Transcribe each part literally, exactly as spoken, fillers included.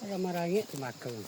Kalau marangek tu makan.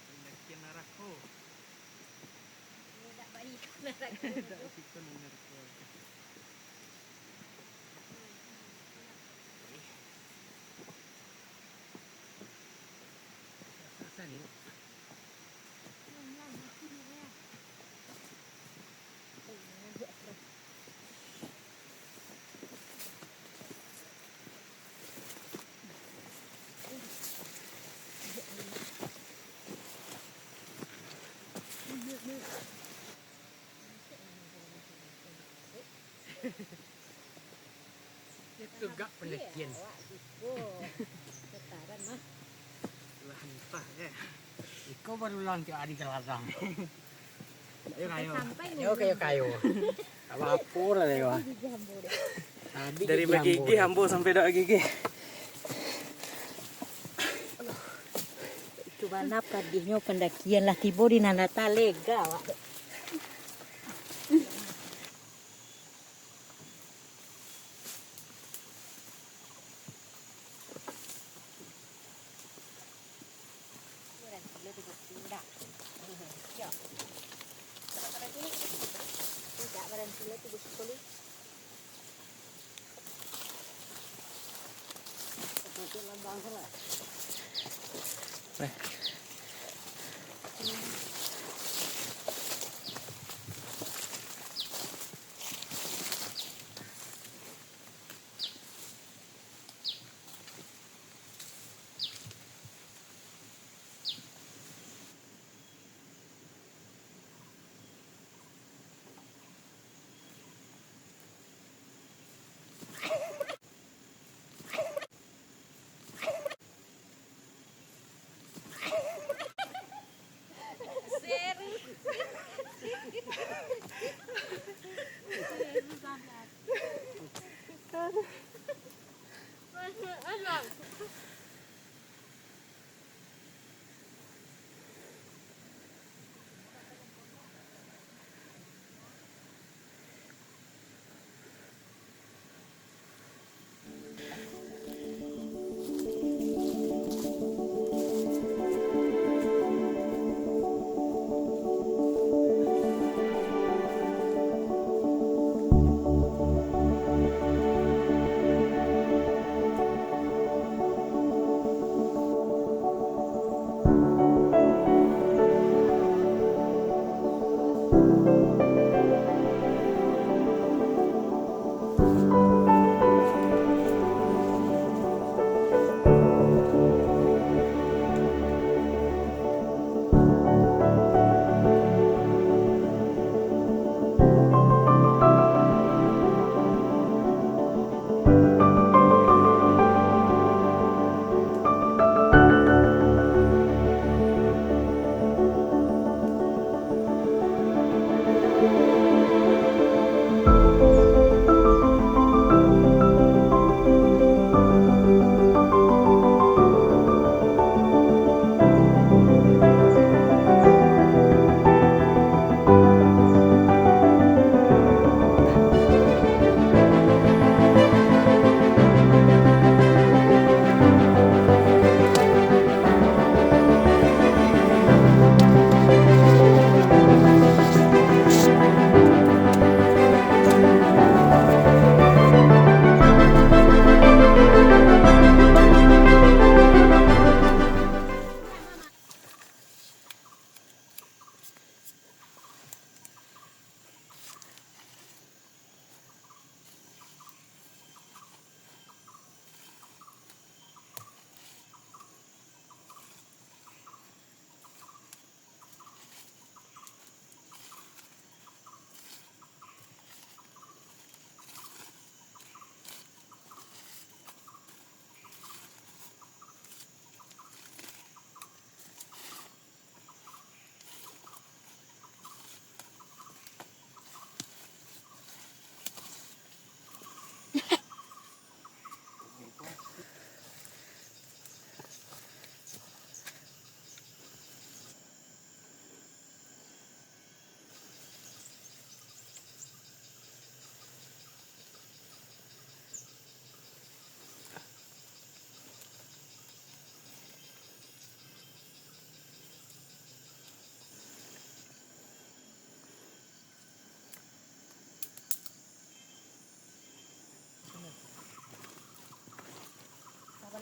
Pendakian narako. Iyo, dak baik narako. Dak baik narako. Rasan, yo. Itu gak pendakian. Awak siko. Dataran mah. Lah entah, ya. Iko baru lang tiok ari ka ladang. Ayo, ayo. Sampai. Ayo, kayo, kayo. Apo-apo lah, yo. Habis gigi ambo deh. Habis. Dari gigi ambo bagigi deh. Ambo sampai dak gigi. Itu bana padihnyo pendakian, lah tibo di nan data lega awak. Baranti lo tibo siko, dak? Iyo. Tidak baranti lo tibo siko.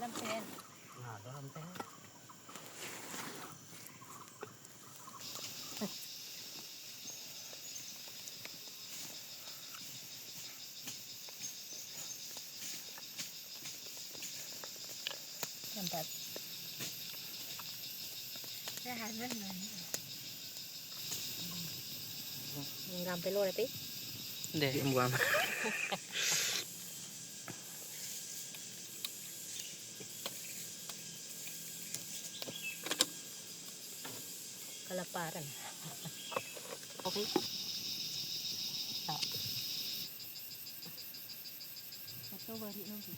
Nah, dalam teh. Mantap. Dah habis, nah. Enggak sampai lo, tapi. Deh, buang. Kelaparan. Oke. Tak. Atau balik nanti.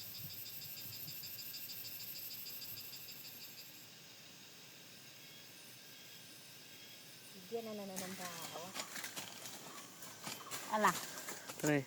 Dia nanam-nanam bawah. Alah. Hei.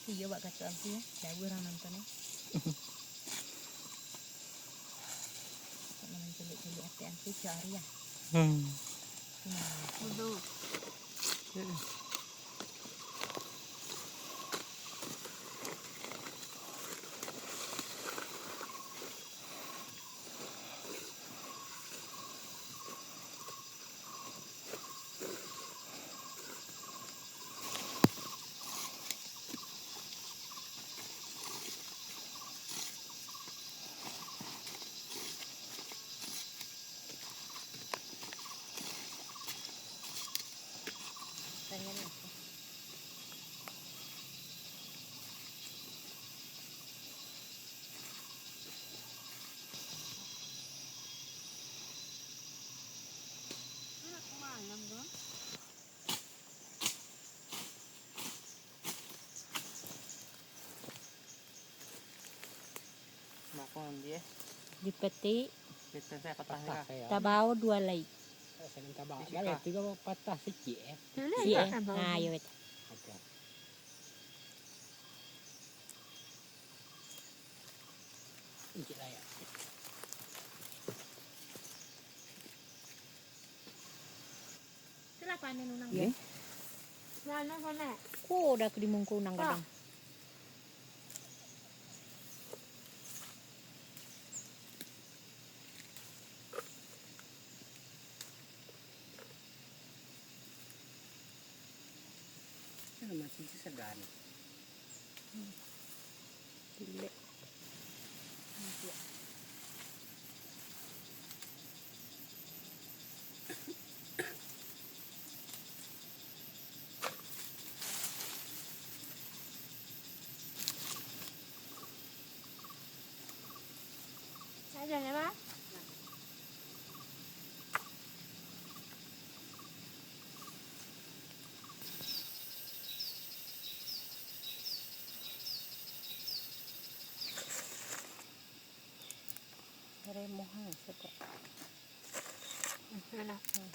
Iyo, bak kacau ampia, jauah urang nonton, eh. Kok nak manculik-culik atek ampia, cari ah. Hmm. Nah. Udah. Hmm. Mako, Ndi, eh? Dipetik. Dipetik, kertas, kertas, ya. Tabao duo lai. Saling tabao. Isi lah, kah? Tigo patah sikit, eh. Sikit, eh. Tabao. Ha, iyo, betul. Oke. Sikit lah, ya. Itulah panen unang. Iya. Mana sana? Ko dah ka dimungko unang gadang. Kan masih segan. Hmm. Pilek. Remoh, ha, suko. Hmm, alah. Hmm.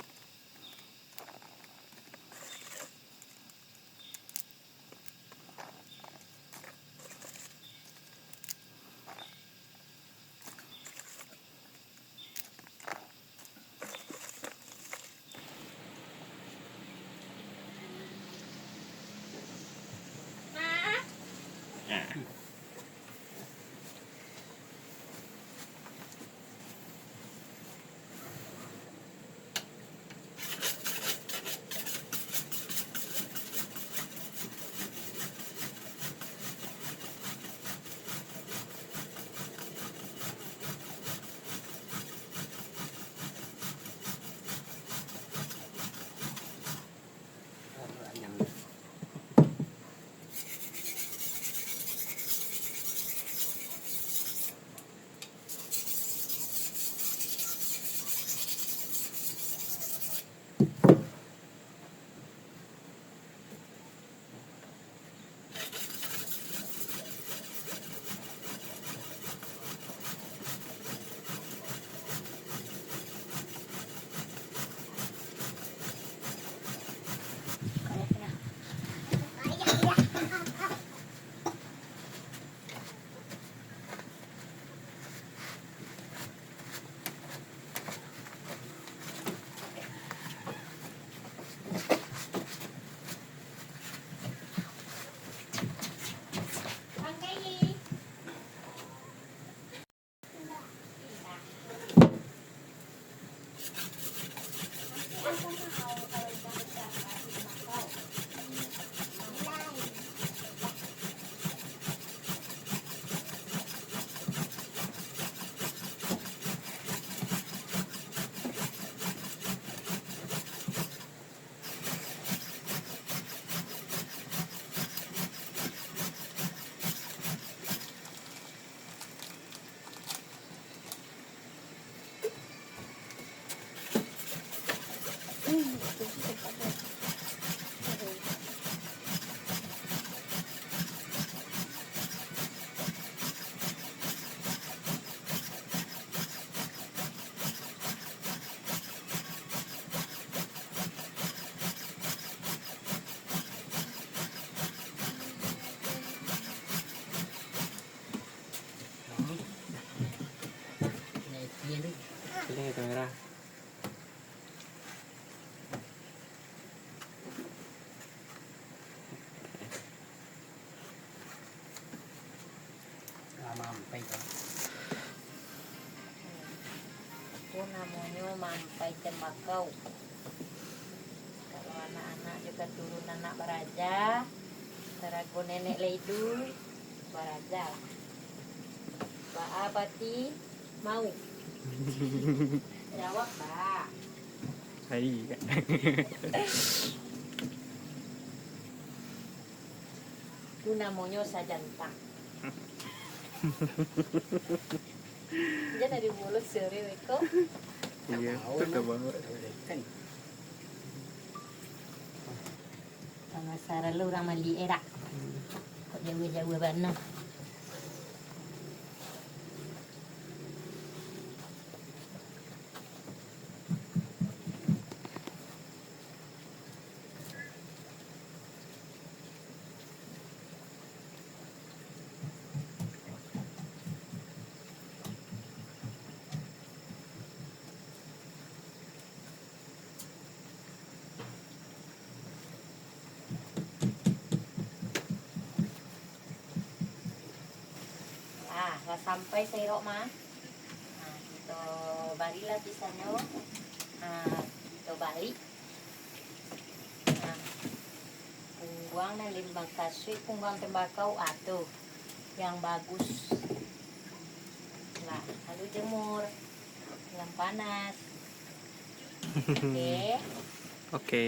Ini kamera. Lah mampai, Pak. Itu namonyo mampai tembakau. Kalau anak-anak jo katurunan nak baraja, sarago nenek lai iduik, baraja lah. Baa pati mau? Jawab, Pak. Hai. Itu namonyo sajantang. Jan dari mulut sore weko. Iya, itu dah banget. Panasaran lo urang maliek, eh, dak? Kok jauah-jauah bana? Nah, lah sampai sairok mah. Nah, kito barilah pisannyo. Nah, kito balik. Nah, pungguang nan limbang kasuik, pungguang tembakau, ah, tu yang bagus. Lah, lalu jemur dalam panas. Oke. Oke.